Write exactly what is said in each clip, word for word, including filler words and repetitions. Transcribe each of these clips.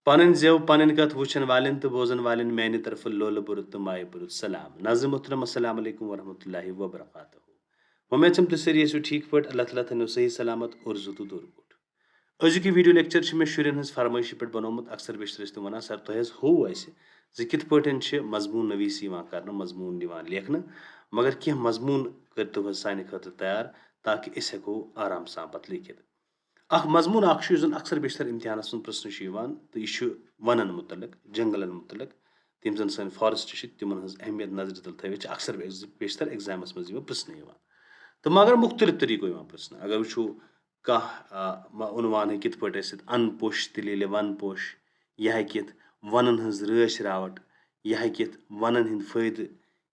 پنٕنۍ زٮ۪و، پنٕنۍ کتھ وٕچھن والٮ۪ن تہٕ بوزن والٮ۪ن میانہِ طرفہٕ لولہٕ بوٚرُت تہٕ مایہِ بوٚرُت سلام۔ ناظرین محترم، السلام علیکم ورحمۃ اللہ وبرکاتہ۔ وۄمید چھم تُہۍ سٲری ٲسِو ٹھیٖک پٲٹھۍ۔ اللہ تعالیٰ تھٲینو صحیح سلامت، اُرزو تہٕ دوٗر کوٚٹ۔ أزیُک یہِ video lecture چھُ مےٚ شُرٮ۪ن ہٕنٛز فرمٲیشہِ پٮ۪ٹھ بنومُت۔ اکثر بیشتر ٲسۍ تِم ونان، "سر، تۄہہِ حظ ہوو اَسہِ زِ کِتھ پٲٹھۍ چھِ مضموٗن نویٖسی یِوان کرنہٕ، مضموٗن یِوان لیکھنہٕ، مگر کینٛہہ مضموٗن کٔرۍتو حظ سانہِ خٲطرٕ تیار، تاکہِ أسۍ ہٮ۪کو آرام سان پتہٕ لیکھِتھ۔" اکھ مضموٗن اکھ چھُ، یُس زن اکثر بیشتر امتحانس منٛز پرژھنہٕ چھُ یِوان، تہٕ یہِ چھُ ونن متعلق، جنگلن متعلق، تِم زن سٲنۍ forest چھِ، تِمن ہٕنٛز اہمیت نظرِ تل تھٲوِتھ چھِ اکثر بیشتر examس منٛز یِوان پرژھنہٕ یِوان۔ تہٕ مگر مختلف طریقو یِوان پرژھنہٕ۔ اگر وٕچھو، کانٛہہ، آ، ما-، عنوان ہیٚکہِ کِتھ پٲٹھۍ ٲسِتھ، ان پوشہِ تیٚلہِ ییٚلہِ ون پوش، یہِ ہیٚکہِ یِتھ ونن ہٕنٛز رٲچھ راوٹھ، یہِ ہیٚکہِ یِتھ ونن ہٕنٛدۍ فٲیدٕ،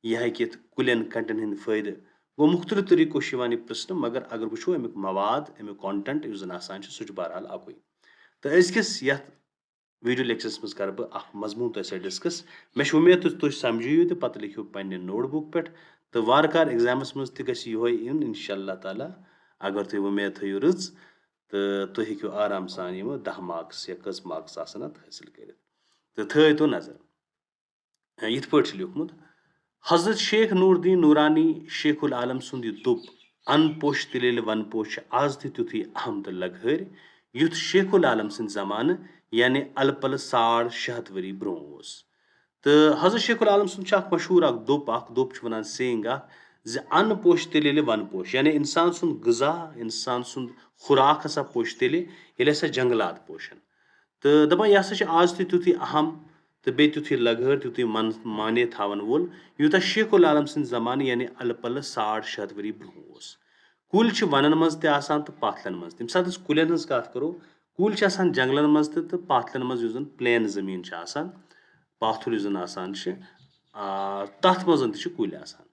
یہِ ہیٚکہِ یِتھ کُلٮ۪ن کَٹٮ۪ن ہٕنٛدۍ فٲیدٕ۔ گوٚو، مختلف طریقو چھُ یِوان یہِ پرژھنہٕ، مگر اگر وٕچھو، اَمیُک مواد، اَمیُک content یُس زَن آسان چھُ، سُہ چھُ بہرحال اَکُے۔ تہٕ أزکِس یَتھ video lectureس منٛز کَرٕ بہٕ اَکھ مضموٗن تۄہہِ سۭتۍ discuss۔ مےٚ چھِ وۄمید تُہۍ، تُہۍ سَمجھِو یہِ تہٕ پَتہٕ لیکھِو پنٛنہِ notebook پٮ۪ٹھ، تہٕ وارٕ کارٕ examس منٛز تہِ گژھِ یِہوٚے یُن، اِنشاء اللہ تعالیٰ۔ اگر تُہۍ وۄمید تھٲیِو رٕژ، تہٕ تُہۍ ہیٚکِو آرام سان یِم دَہ marks یا کٔژ marks آسَن اَتھ حٲصِل کٔرِتھ۔ تہٕ تھٲیِو نظر۔ یِتھ پٲٹھۍ چھُ لیوٗکھمُت، حضرت شیخ نور الدین نورانی شیخ العالم سُنٛد یہِ دوٚپ، "ان پوش تیٚلہِ ییٚلہِ ون پوش چھِ آز تہِ تیُتھُے اہم تہٕ لگہٲرۍ، یُتھ شیخ العالم سٕنٛدِ زمانہٕ، یعنی الہٕ پلہٕ ساڑ شےٚ ہَتھ ؤری برٛونٛہہ اوس۔" تہٕ حضرت شیخ العالم سُنٛد چھُ اکھ مشہوٗر اکھ دوٚپ، اکھ دوٚپ چھُ وَنان، saying اکھ، زِ "ان پوش تیٚلہِ ییٚلہِ ون پوش"، یعنی اِنسان سُنٛد غذا، اِنسان سُنٛد خوراک ہسا پوشہِ تیٚلہِ، ییٚلہِ ہسا جنگلات پوشن۔ تہٕ دَپان، یہِ ہسا چھُ آز تہِ تیُتھُے اہم تہٕ بیٚیہِ تیُتھُے لگہٲر، تیُتھُے من-، معنی تھاوَن وول، یوٗتاہ شیخ العالم سٕنٛدِ زمانہٕ، یعنی الہٕ پلہٕ ساڑ شےٚ ہَتھ ؤری برٛونٛہہ اوس۔ کُلۍ چھِ وَنَن منٛز تہِ آسان تہٕ پاتھلٮ۪ن منٛز تہِ۔ ییٚمہِ ساتہٕ أسۍ کُلٮ۪ن ہٕنٛز کَتھ کَرو، کُلۍ چھِ آسان جنٛگلَن منٛز تہِ تہٕ پاتھلٮ۪ن منٛز، یُس زَن plain زٔمیٖن چھِ آسان، پاتھُل یُس زَن آسان چھِ، آ، تَتھ منٛز تہِ چھِ کُلۍ آسان۔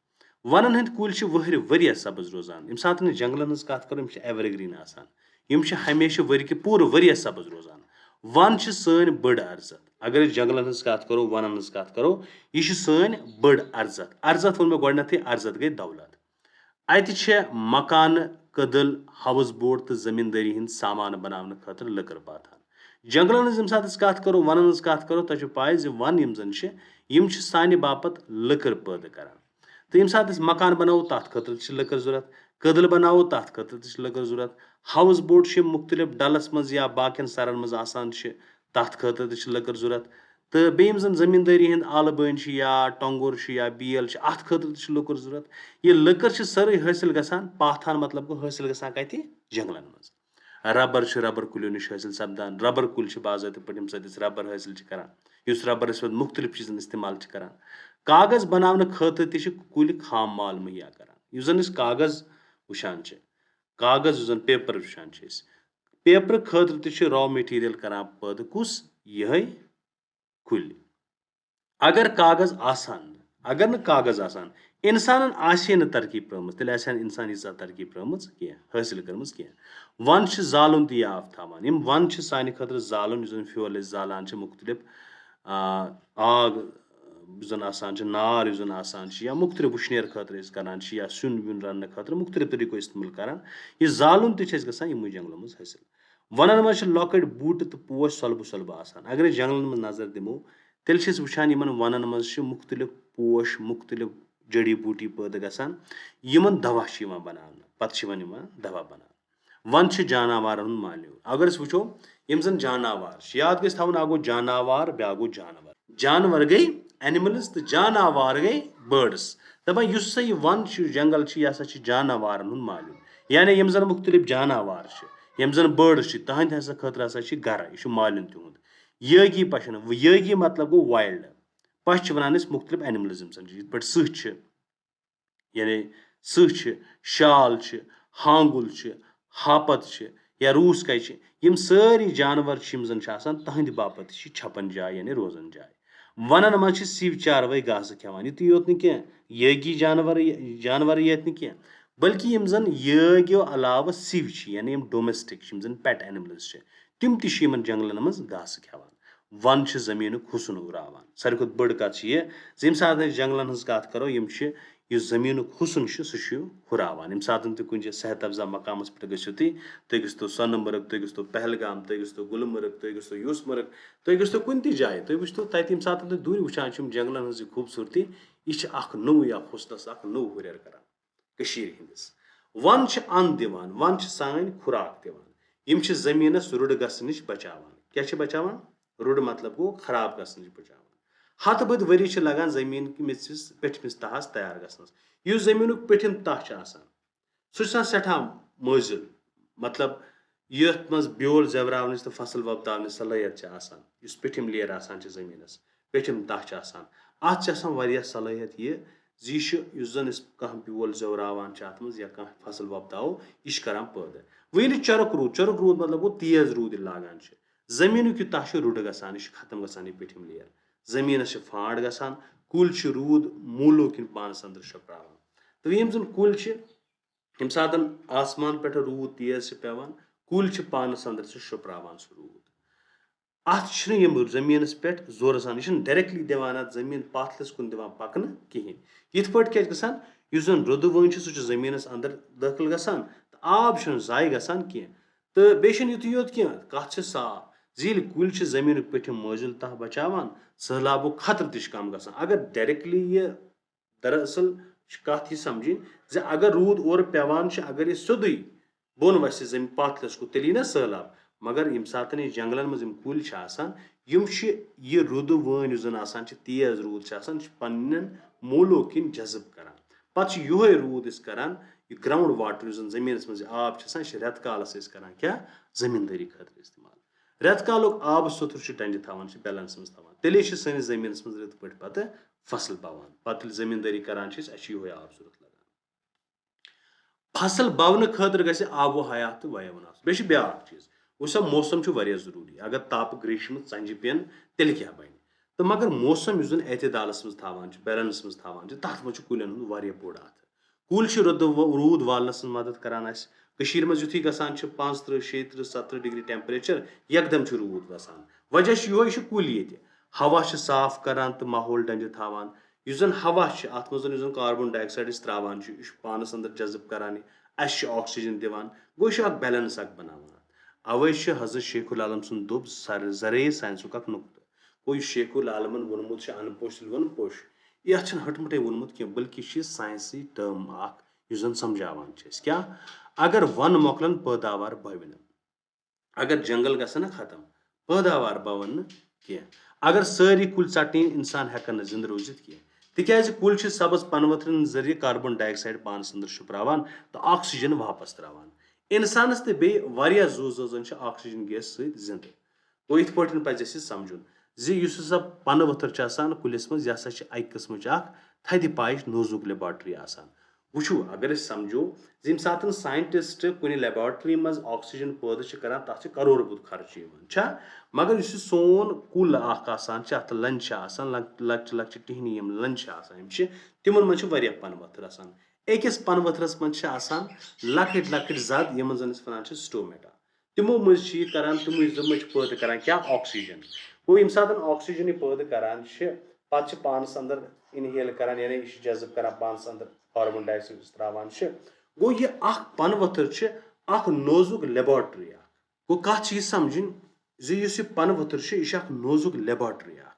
وَنَن ہٕنٛدۍ کُلۍ چھِ ؤہرِ ؤریَس سبٕز روزان۔ ییٚمہِ ساتہٕ أسۍ جنٛگلَن ہٕنٛز کَتھ کَرو، یِم چھِ evergreen آسان۔ یِم چھِ ہمیشہِ ؤرۍ کہِ پوٗرٕ ؤریَس سبٕز روزان۔ وَن چھِ سٲنۍ بٔڑ ارزتھ۔ اگر أسۍ جنٛگلَن ہٕنٛز کَتھ کَرو، وَنَن ہٕنٛز کَتھ کَرو، یہِ چھِ سٲنۍ بٔڑ ارزتھ۔ ارزتھ ووٚن مےٚ گۄڈٕنٮ۪تھٕے، ارزتھ گٔے دولت۔ اَتہِ چھےٚ مکانہٕ، کٔدٕل، house boat تہٕ زٔمیٖندٲری ہٕنٛدۍ سامان بناونہٕ خٲطرٕ لٔکٕر پاتھان۔ جنٛگلَن ہٕنٛز ییٚمہِ ساتہٕ أسۍ کَتھ کَرو، وَنَن ہٕنٛز کَتھ کَرو، تۄہہِ چھو پَے زِ وَن یِم زَن چھِ، یِم چھِ سانہِ باپتھ لٔکٕر پٲدٕ کران۔ تہٕ ییٚمہِ ساتہٕ أسۍ مکان بناوو، تَتھ خٲطرٕ تہِ چھِ لٔکٕر ضوٚرَتھ، کٔدٕل بناوو، تَتھ خٲطرٕ تہِ چھِ لٔکٕر ضوٚرَتھ۔ House boat چھِ مُختٔلِف ڈَلَس منٛز یا باقیَن سَرَن منٛز آسان چھِ، تَتھ خٲطرٕ تہِ چھِ لٔکٕر ضوٚرَتھ۔ تہٕ بیٚیہِ یِم زَن زٔمیٖندٲری ہِنٛدۍ آلہٕ بٲنۍ چھِ یا ٹۄنٛگُر چھِ یا بیل چھِ، اَتھ خٲطرٕ تہِ چھِ لٔکٕر ضوٚرَتھ۔ یہِ لٔکٕر چھِ سٲرٕے حٲصِل گژھان، پاتھان مطلب گوٚو حٲصِل گژھان کَتہِ؟ جنٛگلَن منٛز۔ ربر چھُ ربر کُلیو نِش حٲصِل سپدان۔ ربر کُلۍ چھِ باضٲبطہٕ پٲٹھۍ، ییٚمہِ سۭتۍ أسۍ ربر حٲصِل چھِ کران، یُس ربر أسۍ پتہٕ مُختٔلِف چیٖزن استعمال چھِ کران۔ کاغذ بناونہٕ خٲطرٕ تہِ چھِ کُلۍ خام مال مہیا کران۔ یُس زن أسۍ کاغذ وٕچھان چھِ، کاغذ یُس زن paper وٕچھان چھِ أسۍ، paper خٲطرٕ تہِ چھِ raw material کران پٲدٕ کُس؟ یِہوٚے کُلۍ۔ اگر کاغذ آسان، اگر نہٕ کاغذ آسان، انسانن آسہِ ہے نہٕ ترقی پرٲمٕژ، تیٚلہِ آسہِ ہا نہٕ انسان ییٖژاہ ترقی پرٲمٕژ کینٛہہ، حٲصِل کٔرمٕژ کینٛہہ۔ وَن چھِ زالُن تہِ یاف تھاوان۔ یِم وَن چھِ سانہِ خٲطرٕ زالُن، یُس زَن fuel أسۍ زالان چھِ مُختٔلِف، آ، آگ یُس زَن آسان چھِ، نار یُس زَن آسان چھِ، یا مُختٔلِف وٕشنیر خٲطرٕ أسۍ کران چھِ، یا سیُن ویُن رَننہٕ خٲطرٕ مُختٔلِف طریٖقو استعمال کران۔ یہِ زالُن تہِ چھِ اَسہِ گژھان یِموٕے جنٛگلو منٛز حٲصِل۔ وَنَن منٛز چھِ لۄکٕٹۍ بوٗٹہٕ تہٕ پوش سۄلبہٕ سۄلبہٕ آسان۔ اگر أسۍ جنٛگلَن منٛز نظر دِمو، تیٚلہِ چھِ أسۍ وٕچھان، یِمَن وَنَن منٛز چھِ مُختٔلِف پوش، مُختٔلِف جڑی بوٗٹی پٲدٕ گژھان، یِمَن دوا چھِ یِوان بَناونہٕ، پَتہٕ چھِ یِوان یِمَن دوا بَناونہٕ۔ وَن چھِ جاناوارَن ہُنٛد مالیُل۔ اگر أسۍ وٕچھو، یِم زَن جاناوار چھِ، یاد گژھِ تھاوُن، اَکھ گوٚو جاناوار، بیٛاکھ گوٚو جانوَر۔ جانوَر گٔے animals تہٕ جاناوار گٔے birds۔ دَپان، یُس سا یہِ وَن چھُ، جنٛگل چھُ، یہِ ہسا چھُ جاناوارَن ہُنٛد مالیُل۔ یعنی یِم زَن مُختٔلِف جاناوار چھِ، یِم زَن birds چھِ، تَہَنٛدِ ہسا خٲطرٕ ہسا چھِ گرٕ، یہِ چھُ مالیُن تِہُنٛد۔ یٲگی پَشَن، یٲگی مطلب گوٚو wild۔ پَش چھِ وَنان أسۍ مُختٔلِف animals، یِم زَن چھِ، یِتھ پٲٹھۍ سٕہہ چھِ، یعنی سٕہہ چھِ، شال چھِ، ہانگُل چھِ، ہاپت چھِ، یا روٗس کَچہِ چھِ، یِم سٲری جانوَر چھِ، یِم زَن چھِ آسان، تَہَنٛدِ باپتھ چھِ چھَپَن جاے، یعنی روزَن جاے۔ وَنَن منٛز چھِ سِوۍ چاروٲے گاسہٕ کھٮ۪وان۔ یُتُے یوت نہٕ کینٛہہ، یٲگی جانوَر، جانوَرٕے یٲتۍ نہٕ کینٛہہ، بلکہِ یِم زَن یٲگیو علاوٕ سِوۍ چھِ، یعنی یِم domestic چھِ، یِم زَن pet animals چھِ، تِم تہِ چھِ یِمَن جنٛگلَن منٛز گاسہٕ کھٮ۪وان۔ وَن چھِ زٔمیٖنُک حُسن ہُراوان۔ ساروی کھۄتہٕ بٔڑ کَتھ چھِ یہِ زِ ییٚمہِ ساتہٕ أسۍ جنٛگلَن ہٕنٛز کَتھ کَرو، یِم چھِ یُس زٔمیٖنُک حُسن چھُ، سُہ چھُ ہُراوان۔ ییٚمہِ ساتَن تُہۍ کُنہِ جایہِ صحت افزا مقامَس پٮ۪ٹھ گٔژھِو، تُہۍ، تُہۍ گٔژھِو تو سۄنہٕ مرگ، تُہۍ گٔژھِو تو پہلگام، تُہۍ گٔژھِو تو گُلمرگ، تُہۍ گٔژھِو تو یوٗس مرگ، تُہۍ گٔژھِو تو کُنہِ تہِ جایہِ، تُہۍ وٕچھتو تَتہِ ییٚمہِ ساتَن تُہۍ دوٗرِ وٕچھان چھِو یِم جنٛگلَن ہٕنٛز یہِ خوٗبصوٗرتی، یہِ چھِ اَکھ نوٚوٕے اَکھ حُسنَس اَکھ نوٚو ہُرٮ۪ر کران کٔشیٖرِ ہِنٛدِس۔ وَن چھِ اَن دِوان، وَن چھِ سانہِ خوراک دِوان۔ یِم چھِ زٔمیٖنَس رُڈٕ گژھنہٕ نِش بچاوان۔ کیٛاہ چھِ بچاوان؟ رُڈٕ مطلب گوٚو خراب گژھنہٕ نِش بچاوان۔ ہَتہٕ بٔدۍ ؤری چھِ لگان زٔمیٖن کِس پٮ۪ٹھمِس تہَس تیار گژھنَس۔ یُس زٔمیٖنُک پیٚٹھِم تَہہ چھُ آسان، سُہ چھُ آسان سٮ۪ٹھاہ مٲزِل، مطلب یَتھ منٛز بیول زٮ۪وراونٕچ تہٕ فصل وۄپداونٕچ صلٲحیت چھِ آسان، یُس پیٚٹھِم layer آسان چھِ زٔمیٖنَس، پیٚٹھِم تَہہ چھِ آسان، اَتھ چھِ آسان واریاہ صلٲحیت یہِ زِ یہِ چھُ، یُس زَن أسۍ کانٛہہ بیول زٮ۪وراوان چھِ اَتھ منٛز یا کانٛہہ فصل وۄپداوو، یہِ چھُ کران پٲدٕ۔ وۄنۍ ییٚلہِ چرُک روٗد، چرُک روٗد مطلب گوٚو تیز روٗد ییٚلہِ لاگان چھِ، زٔمیٖنُک یہِ تَہہ چھُ رُڈٕ گژھان، یہِ چھُ ختم گژھان، یہِ پیٚٹھِم layer۔ زٔمیٖنَس چھِ فانٛڈ گژھان، کُلۍ چھِ روٗد موٗلو کِنۍ پانَس اَندَر شۄپراوان۔ تہٕ یِم زَن کُلۍ چھِ، ییٚمہِ ساتَن آسمان پٮ۪ٹھ روٗد تیز چھِ پٮ۪وان، کُلۍ چھِ پانَس اَندَر سُہ شۄپراوان سُہ روٗد۔ اَتھ چھِنہٕ یِم زٔمیٖنَس پٮ۪ٹھ زورٕ سان، یہِ چھِنہٕ directly دِوان اَتھ زٔمیٖن پاتھلِس کُن دِوان پَکنہٕ کِہیٖنۍ۔ یِتھ پٲٹھۍ کیٛاہ چھِ گژھان؟ یُس زَن رُدٕ وٲنۍ چھِ، سُہ چھُ زٔمیٖنَس اَندَر دٲخٕل گژھان تہٕ آب چھُنہٕ ضایع گژھان کینٛہہ۔ تہٕ بیٚیہِ چھِنہٕ یُتُے یوت کینٛہہ، کَتھ چھِ صاف زِ ییٚلہِ کُلۍ چھِ زٔمیٖنُک پیٚٹھِم مٲزِل تَہہ بچاوان، سٔہلابُک خطرٕ تہِ چھُ کَم گژھان۔ اگر directly یہِ دراصل چھِ کَتھ یہِ سَمجھِنۍ زِ اگر روٗد اورٕ پٮ۪وان چھُ، اگر یہِ سیوٚدُے بۄن وَسہِ زٔمۍ پاتھلِس کُن، تیٚلہِ یی نہ سٔہلاب۔ مگر ییٚمہِ ساتَن یہِ جنٛگلَن منٛز یِم کُلۍ چھِ آسان، یِم چھِ یہِ رُدٕ وٲنۍ یُس زَن آسان چھِ، تیز روٗد چھِ آسان، چھِ پنٛنٮ۪ن موٗلو کِنۍ جذب کَران۔ پَتہٕ چھِ یِہوٚے روٗد أسۍ کَران، یہِ ground water یُس زَن زٔمیٖنَس منٛز یہِ آب چھِ آسان، یہِ چھِ رٮ۪تہٕ کالَس أسۍ کَران کیٛاہ؟ زٔمیٖندٲری خٲطرٕ استعمال۔ رٮ۪تہٕ کالُک آبہٕ سوٚتھُر چھِ ڈَنٛجہِ تھاوان، چھِ balance منٛز تھاوان۔ تیٚلے چھِ سٲنِس زٔمیٖنَس منٛز رٮ۪تہٕ پٲٹھۍ پَتہٕ فصل بَوان۔ پَتہٕ ییٚلہِ زٔمیٖندٲری کَران چھِ أسۍ، اَسہِ چھِ یِہوٚے آب ضوٚرَتھ لَگان۔ فصل بَونہٕ خٲطرٕ گژھِ آب و حیات تہٕ وَیَوُن آسُن۔ بیٚیہِ چھِ بیٛاکھ چیٖز، وٕچھ سا، موسم چھُ واریاہ ضروٗری۔ اگر تاپہٕ گرٛیٚشہِ منٛز ژَنجہِ پٮ۪ن، تیٚلہِ کیٛاہ بَنہِ؟ تہٕ مگر موسم یُس زَن اعتدالَس منٛز تھاوان چھِ، balance منٛز تھاوان چھِ، تَتھ منٛز چھُ کُلٮ۪ن ہُنٛد واریاہ بوٚڑ اَتھٕ۔ کُلۍ چھِ رُدٕ و-، روٗد والنَس منٛز مدد کران اَسہِ۔ کٔشیٖرِ منٛز یُتھُے گژھان چھِ پانٛژھ تٕرٛہ، شیٚیہِ تٕرٛہ، ستہٕ تٕرٛہ degree temperature، یکدم چھُ روٗد وَسان۔ وجہ چھُ یِہوٚے، یہِ چھُ کُلۍ ییٚتہِ۔ ہوا چھِ صاف کران تہٕ ماحول ڈَنجہِ تھاوان۔ یُس زَن ہوا چھِ، اَتھ منٛز زَن یُس زَن carbon dioxide أسۍ ترٛاوان چھِ، یہِ چھُ پانَس اَندَر جذب کران، یہِ اَسہِ چھُ oxygen دِوان۔ گوٚو، یہِ چھُ اَکھ balance اَکھ بَناوان۔ اَوَے چھُ حضرت شیخ العالم سُنٛد دوٚپ سر-، زرعی science ُک اَکھ نُقطہٕ۔ گوٚو، یہِ شیخ العالمن ووٚنمُت چھُ، اَنہٕ پوٚش تیٚلہِ وَنہٕ پوٚش۔ یہِ اَتھ چھُنہٕ ہٕٹمٕٹے ووٚنمُت کینٛہہ، بلکہِ چھُ یہِ science ی term اَکھ، یُس زَن سَمجھاوان چھِ أسۍ۔ کیٛاہ؟ اگر وَن مۄکلَن، پٲداوار بَوِ نہٕ۔ اگر جنگل گژھن نہ ختم، پٲداوار بَوَن نہٕ کینٛہہ۔ اگر سٲری کُلۍ ژَٹٕنۍ، اِنسان ہٮ۪کَن نہٕ زِندٕ روٗزِتھ کینٛہہ۔ تِکیٛازِ کُلۍ چھِ سبز پَنہٕ ؤتھرَن ذٔریعہٕ carbon dioxide پانَس أنٛدرٕ شُپراوان تہٕ oxygen واپس ترٛاوان۔ اِنسانَس تہٕ بیٚیہِ واریاہ زُو زٲژَن چھِ oxygen gas سۭتۍ زِندٕ۔ گوٚو، یِتھ پٲٹھۍ پَزِ اَسہِ یہِ سَمجھُن زِ یُس ہسا پَنہٕ ؤتھٕر چھِ آسان کُلِس منٛز، یہِ ہسا چھِ اَکہِ قٕسمٕچ اَکھ تھدِ پایِچ نوزُک laboratory آسان۔ وٕچھِو، اگر أسۍ سَمجھو زِ ییٚمہِ ساتَن scientist کُنہِ laboratory منٛز oxygen پٲدٕ چھِ کران، تَتھ چھِ کرور بوٚد خرچہٕ یِوان، چھا؟ مگر یُس یہِ سون کُل اَکھ آسان چھِ، اَتھ لَنٛجہِ چھِ آسان، لۄک-، لۄکچہِ لۄکچہِ ٹِہنہِ یِم لَنٛجہِ چھِ آسان، یِم چھِ، تِمَن منٛز چھِ واریاہ پَنہٕ ؤتھٕر آسان۔ أکِس پَنہٕ ؤتھرَس منٛز چھِ آسان لۄکٕٹۍ لۄکٕٹۍ زَد، یِمَن زَن أسۍ وَنان چھِ stomata۔ تِمو منٛز چھِ یہِ کران، تِمٕے زٕ منٛز چھِ پٲدٕ کران کیٛاہ؟ Oxygen۔ گوٚو، ییٚمہِ ساتَن oxygen یہِ پٲدٕ کران چھِ، پَتہٕ چھِ پانَس اَندَر inhale کران، یعنی یہِ چھِ جذب کران پانَس اَندَر carbon dioxide یُس ترٛاوان چھِ۔ گوٚو، یہِ اَکھ پَنہٕ ؤتھٕر چھِ اَکھ نوزُک laboratory اَکھ۔ گوٚو، کَتھ چھِ یہِ سَمجھِنۍ زِ یُس یہِ پَنہٕ ؤتھٕر چھِ، یہِ چھِ اَکھ نوزُک laboratory اَکھ۔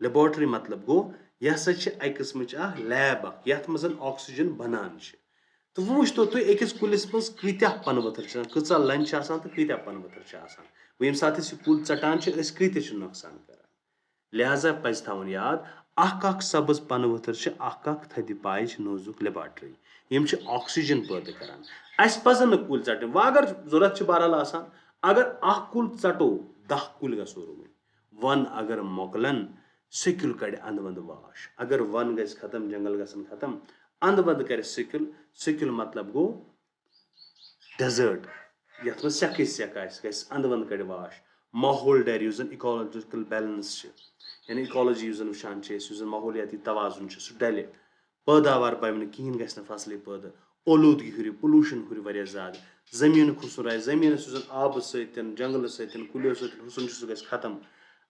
Laboratory مطلب گوٚو، یہِ ہسا چھِ اَکہِ قٕسمٕچ اَکھ lab اَکھ، یَتھ منٛز oxygen بَنان چھِ۔ تہٕ وۄنۍ وٕچھتو تُہۍ، أکِس کُلِس منٛز کۭتیٛاہ پَنہٕ ؤتھٕر چھِ آسان، کۭژاہ لَنٛجہِ چھِ آسان تہٕ کۭتیٛاہ پَنہٕ ؤتھٕر چھِ آسان۔ وۄنۍ ییٚمہِ ساتہٕ أسۍ یہِ کُل ژَٹان چھِ، أسۍ کۭتیٛاہ چھِ نۄقصان کران؟ لہذا پَزِ تھاوُن یاد، اَکھ اَکھ سبٕز پَنہٕ ؤتھٕر چھِ اَکھ اَکھ تھدِ پایِچ نوزُک laboratory۔ یِم چھِ oxygen پٲدٕ کران۔ اَسہِ پَزَن نہٕ کُلۍ ژَٹٕنۍ۔ وۄنۍ اگر ضوٚرَتھ چھِ بہرحال آسان، اگر اَکھ کُل ژَٹو، دَہ کُلۍ گژھو رُوٕنۍ۔ وَن اگر مۄکلَن، سیٚکیُل کَڑِ اَنٛدٕ وَنٛدٕ واش۔ اگر وَن گژھِ ختم، جنگل گژھن ختم، اَنٛدٕ وَنٛدٕ کَرِ سیٚکیُل۔ سیٚکیُل مطلب گوٚو desert، یَتھ منٛز سٮ۪کھٕے سٮ۪کھ آسہِ، گژھِ اَنٛدٕ وَنٛدٕ کَڑِ واش۔ ماحول ڈَرِ، یُس زَن ecological balance چھِ، یعنی ecology یُس زَن وٕچھان چھِ أسۍ، یُس زَن ماحولیاتی توازُن چھُ، سُہ ڈَلہِ۔ پٲداوار بَنہِ نہٕ کِہیٖنۍ، گژھِ نہٕ فصلٕے پٲدٕ۔ اولوٗدگی ہُرِ، pollution ہُرِ واریاہ زیادٕ۔ زٔمیٖنُک حُسُن روزِ، زٔمیٖنَس یُس زَن آبہٕ سۭتۍ، جنگلہٕ سۭتۍ، کُلیو سۭتۍ حُسُن چھُ، سُہ گژھِ ختم۔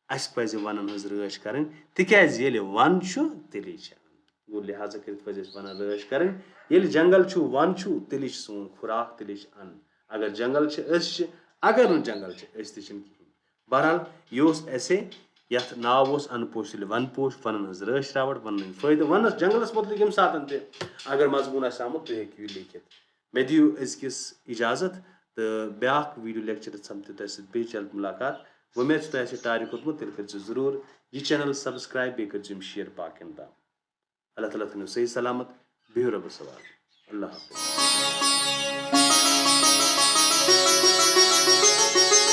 اَسہِ پَزِ وَنَن ہٕنٛز رٲچھ کَرٕنۍ، تِکیٛازِ ییٚلہِ وَن چھُ، تیٚلے چھِ اَنَن۔ گوٚو لہٰذا کٔرِتھ پَزِ اَسہِ وَنَن رٲچھ کَرٕنۍ۔ ییٚلہِ جنٛگل چھُ، وَن چھُ، تیٚلہِ چھِ سون خوراک، تیٚلہِ چھِ اَن۔ اگر جنٛگل چھِ، أسۍ چھِ، اگر نہٕ جنٛگل چھِ، أسۍ تہِ چھِنہٕ کِہیٖنۍ۔ بہرحال، یہِ اوس ایسے یَتھ ناو اوس اَن پوشہِ سُلہِ وَن پوش، وَنَن ہٕنٛز رٲچھ راوَٹھ، وَنَن ہٕنٛدۍ فٲیدٕ، وَنَس جنٛگلَس مُتعلِق ییٚمہِ ساتَن تہِ اگر مضموٗن آسہِ آمُت، تُہۍ ہیٚکِو یہِ لیکھِتھ۔ مےٚ دِیِو أزکِس اِجازت تہٕ بیٛاکھ video lecture سَمکھِ تۄہہِ سۭتۍ بیٚیہِ جلد مُلاقات۔ وۄمید چھِ تۄہہِ آسہِ یہِ ٹارِک کھوٚتمُت، تیٚلہِ کٔرۍزیو ضروٗر یہِ channel subscribe، بیٚیہِ کٔرۍزیو یِم share باقیَن تام۔ اللہ تعالیٰ تھٲینو صحیح سلامت۔ بِہِو رۄبَس حوالہٕ۔ اللہ حافظ۔